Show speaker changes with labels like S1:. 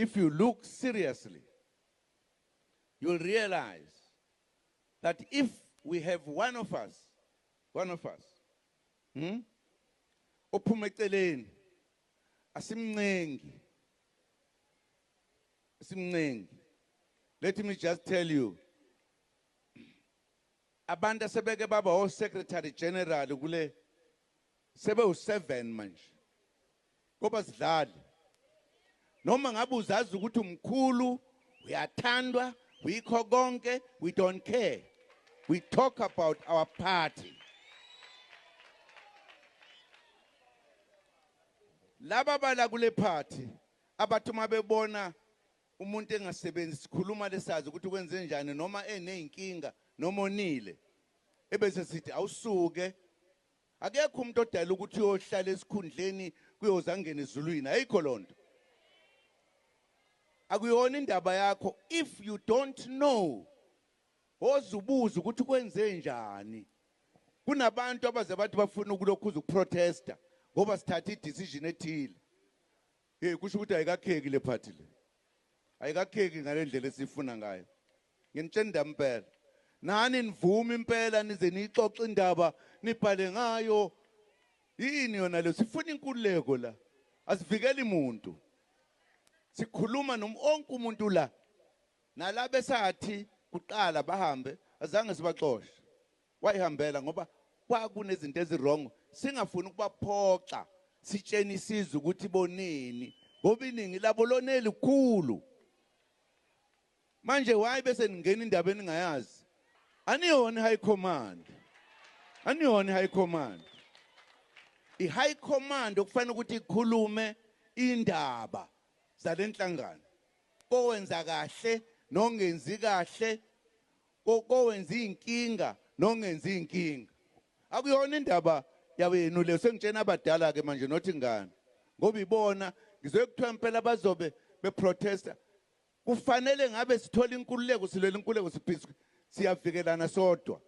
S1: If you look seriously, you'll realize that if we have one of us, one of us, ophuma eceleni, asimncengi, asimncengi. Let me just tell you, abantu asebeke baba o secretary general kule sebe u7 manje. Ngoba sidlali. Noma ngabe uzazi ukuthi umkhulu, uyathandwa, uyikho konke, we don't care. We talk about our party. Laba bala kule party abathi uma bebona umuntu engasebenzi sikhuluma lesazi ukuthi kwenze njani noma eneyinkinga noma onile, ebese sithi awusuke. Akekho umuntu odala ukuthi uyohlala esikhundleni kuyoze angene ezulwini, ayikho lonto. Akuyona indaba yakho. If you don't know, ozubuza ukuthi kwenze njani. Kunabantu abaze bathi bafuna ukulokhuza ukuprotesta ngoba sithatha i-decision ethile. Hey, kusho ukuthi ayikakheki le party le, ayikakheki ngale ndlela esifuna ngayo. Nginitshela impela, nani nivume impela nize niyixoxe indaba nibhale ngayo. Yini yona leyo? Sifuna inkululeko la, asivikeli umuntu. Sikhuluma noma onke umuntu la, nalabe sathi kuqala bahambe, azange sibaxoshe, wayihambela ngoba kwakunezinto eziwrong, singafuni ukubaphoxa. Sitsheni isizwe ukuthi boneni, ngoba iningi labo loneli kukhulu. Manje why bese ningena indaba eningayazi? Aniyona high command, aniyona high command. I-high command okufanele ukuthi ikhulume indaba zalenhlangano, kowenza kahle nongenzi kahle, kowenza inkinga nongenzi inkinga. Akuyona indaba yawenu leyo. Sengitshena abadala ke manje, nothi ngani, ngoba ibona ngizwe kuthiwa impela bazobe beprotesta. Kufanele ngabe sithola inkululeko, silwela inkululeko, siphisi siyavikelana sodwa.